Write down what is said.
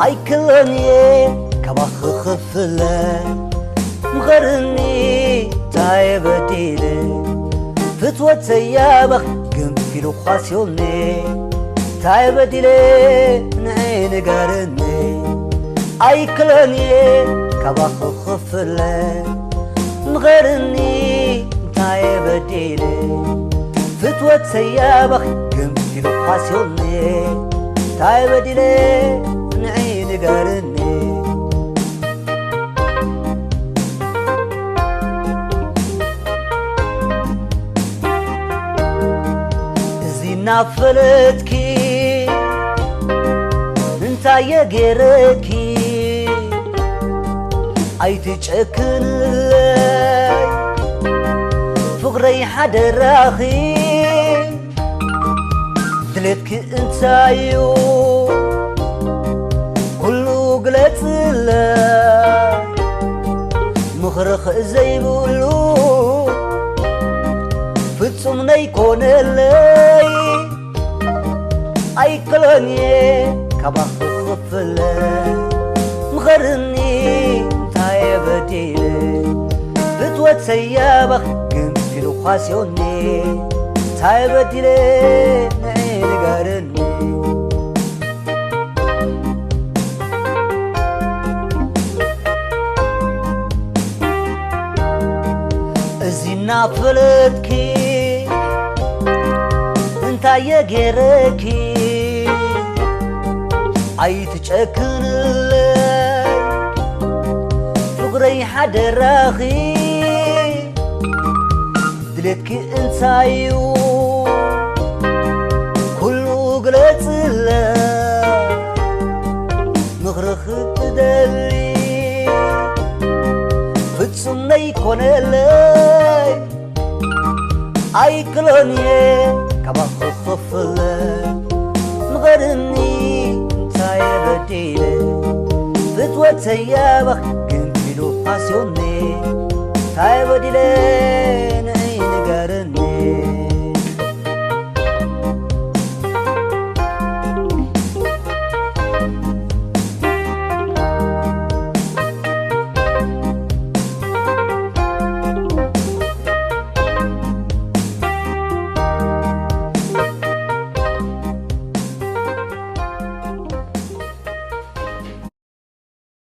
ኣይክእሎን እየ ካባኺ ክፍለ፣ ምኸርኒ እንታይ በዲለ? ፍትወተይ ኣባኺ ገንፊሉ ኳስዮኒ፣ እንታይ በዲለ ንዒ ንገርኒ? ኣይክእሎን እየ ካባኺ ክፍለ፣ ምኸርኒ እንታይ በዲለ? ፍትወተይ ኣባኺ ገንፊሉ ኳስዮኒ፣ እንታይ በዲለ ንዒ ንገርኒ? እዚ እናፈለጥኪ እንታይ እየ ገይረኪ? ኣይትጨክንለይ ፍቕረይ ሓደራኺ፣ ድሌትኪ እንታይ እዩ ኩሉ ግለጽለይ። ምኽርኺ ዘይብሉ ፍጹም ነይኮነለይ። ኣይክእሎን እየ ካባኺ ክፍለ፣ ምኸርኒ እንታይ በዲለ? ፍትወተይ ኣባኺ ገንፊሉ ኳስዮኒ፣ እንታይ በዲለ ንዒ ንገርኒ? እዚ እናፈለጥኪ እንታይ እየ ገይረኪ? ኣይትጨክንለይ ፍቕረይ ሓደራኺ፣ ድሌትኪ እንታይ እዩ ኩሉ ግለጽለይ። ምኽርኺ እደሊ ፍጹም ነይኮነለይ። ኣይክእሎን እየ ካባኺ ክፍለ፣ ምኸርኒ እንታይ በዲለ? ፍትወተይ ኣባኺ ገንፊሉ ኳስዮኒ፣ እንታይ በዲለ